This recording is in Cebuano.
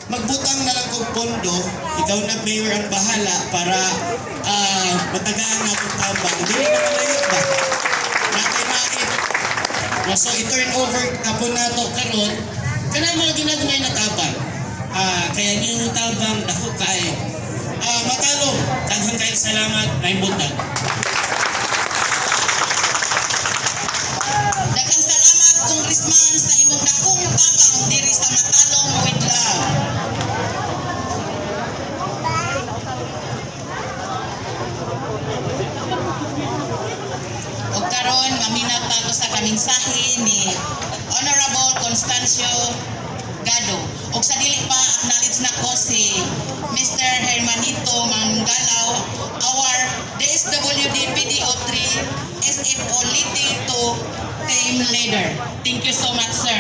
Magbutang na lang kog pondo, ikaw na, Mayor, ang bahala para matagaan natin tabang. Dili na kalayo ba? Natay mait. No, so i-turn over na po nato karon kanang mga ginagmay na tabang. Kaya niyo tabang dako kaayo. Matalom, daghan kayong salamat, maayong buntag. Daghang salamat, Congressman, sa imong dakong tabang diri sa Matalom with Love. Ug karon maminaw ta sa kaminsahe ni Honorable Constancio Gado. Ug sa dili pa, acknowledge nako si Mr. Hermanito Manggalaw, our DSWD PDO3 SFO Leyte 2 team leader. Thank you so much, sir.